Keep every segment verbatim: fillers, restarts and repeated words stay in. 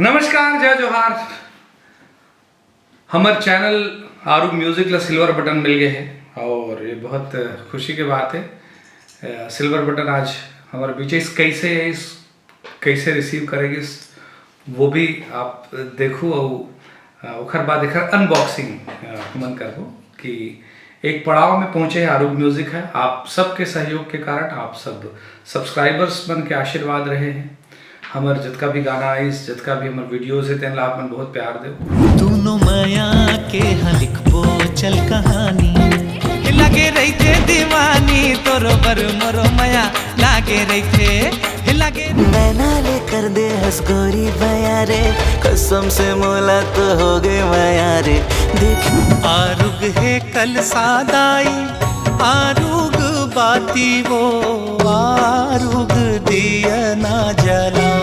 नमस्कार, जय जोहार। हमर चैनल आरूग म्यूजिक ला सिल्वर बटन मिल गए है और ये बहुत खुशी के बात है। सिल्वर बटन आज हमर बीच इस कैसे है, इस कैसे रिसीव करेगी, वो भी आप देखू। और ओखर बाद एकर अनबॉक्सिंग हमन करबो कि एक पड़ाव में पहुँचे है आरूग म्यूजिक है। आप सबके सहयोग के कारण, आप सब सब्सक्राइबर्स मन के आशीर्वाद रहे हैं, हमर जतका भी गाना आइस, जतका भी हमर वीडियोज है, तेन ला आप मन बहुत प्यार दे। दोनों मया के हाँ लिखबो चल कहानी। लगे रहिथे दीवानी तोरो बर मोरो मया लागे रहिथे। लगे नैना ले कर दे हंस गोरी बया रे। कसम से मोला तो हो गए मया रे। देख आरुग है कल सादाई, आरुग बाती वो, आरुग दिया ना जला।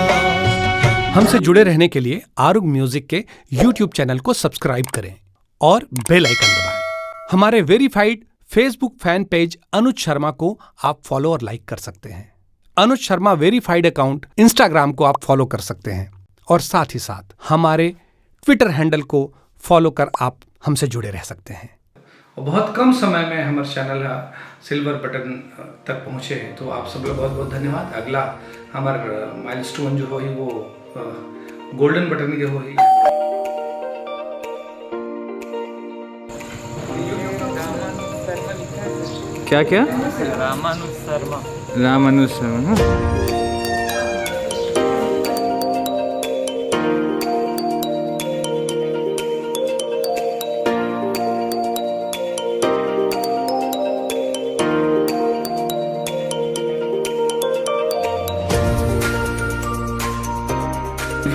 हमसे जुड़े रहने के लिए आरुग म्यूजिक के यूट्यूब चैनल को सब्सक्राइब करें और बेल आइकन दबाएं। हमारे वेरीफाइड फेसबुक फैन पेज अनुज शर्मा को आप फॉलो और लाइक कर सकते हैं। Anuj Sharma verified account Instagram को आप फॉलो कर सकते हैं और साथ ही साथ हमारे ट्विटर हैंडल को फॉलो कर आप हमसे जुड़े रह सकते हैं। और बहुत कम समय में हमर चैनल ह सिल्वर बटन तक पहुँचे है, तो आप सब लोग बहुत बहुत धन्यवाद। अगला हमर माइलस्टोन जो होही वो गोल्डन बटन के होही। क्या क्या? रामानुज शर्मा। रामानुज शर्मा, हाँ।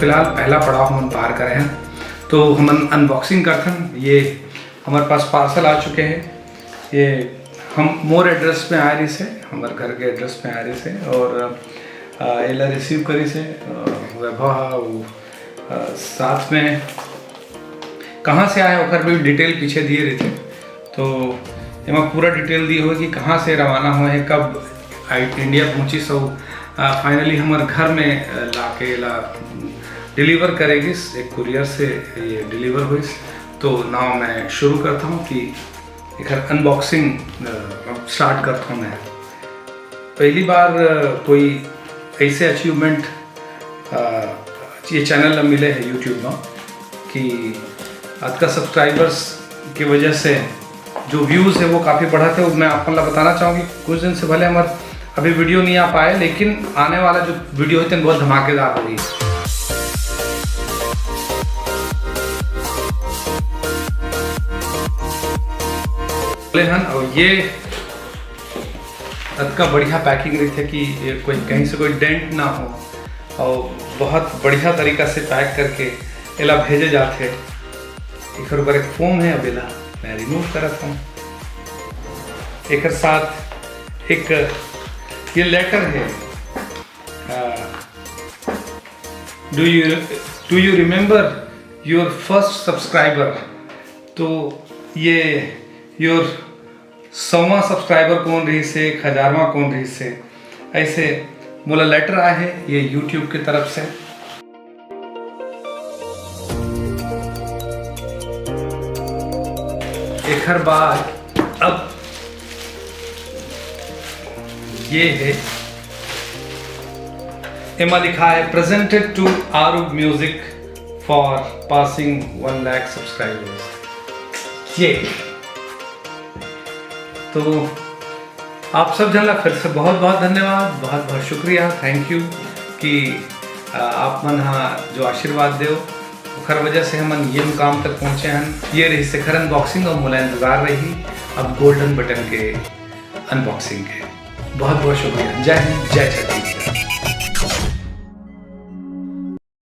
फिलहाल पहला पड़ाव हमन पार करे हैं, तो हमन अनबॉक्सिंग करथन। ये हमारे पास पार्सल आ चुके हैं। ये हम मोर एड्रेस में आए रहिस हे, हमर घर के एड्रेस में आए रहिस हे और अ, एला रिसीव करिस हे अ, वैभव हा। वो अ, साथ में कहाँ से आए ओकर भी डिटेल पीछे दिए रहिथे। तो एमा पूरा डिटेल दिए हुए कि कहाँ से रवाना हुए हे, कब आई- इंडिया पहुँचिस अउ फाइनली हमर घर में अ, लाके एला डिलीवर करे गिस, एक कुरियर से ये डिलीवर होइस। तो नाव मैं शुरू करता हूँ कि एकर अनबॉक्सिंग अब स्टार्ट करता हूँ मैं। पहली बार अ, कोई ऐसे अचीवमेंट ये चैनल ला मिले है यूट्यूब में कि अतका सब्सक्राइबर्स के वजह से जो व्यूज़ है वो काफ़ी बढ़त है। मैं आप मन ला बताना चाहूँगी, कुछ दिन से भले हमर अभी वीडियो नहीं आ पाए, लेकिन आने वाला जो वीडियो है तेन बहुत धमाकेदार होही। ले हन, और ये अतका बढ़िया पैकिंग रहिथे कि ये कोई कहीं से कोई डेंट ना हो और बहुत बढ़िया तरीका से पैक करके एला भेजे जाथे। एकर ऊपर एक फोम है, अब एला मैं रिमूव करत हूँ। एकर साथ एक ये लेटर है, do you do you remember your first subscriber? तो ये योर सौवां सब्सक्राइबर कौन रहिस हे, एक हजारवां कौन रहिस हे, ऐसे मोला लेटर आए हे ये यूट्यूब के तरफ से। एकर बाद अब ये है, एमा लिखा है, "Presented to Arug Music for passing one lakh subscribers।" ये तो आप सब झन ला फिर से बहुत बहुत धन्यवाद, बहुत बहुत शुक्रिया, थैंक यू कि अ, आप मन हा जो आशीर्वाद देव, ओखर वजह से हमन ये मुकाम तक पहुँचे हन। ये रहिस एकर अनबॉक्सिंग और मोला इंतजार रही अब गोल्डन बटन के अनबॉक्सिंग के। बहुत बहुत शुक्रिया। जय हिंद, जय छत्तीसगढ़।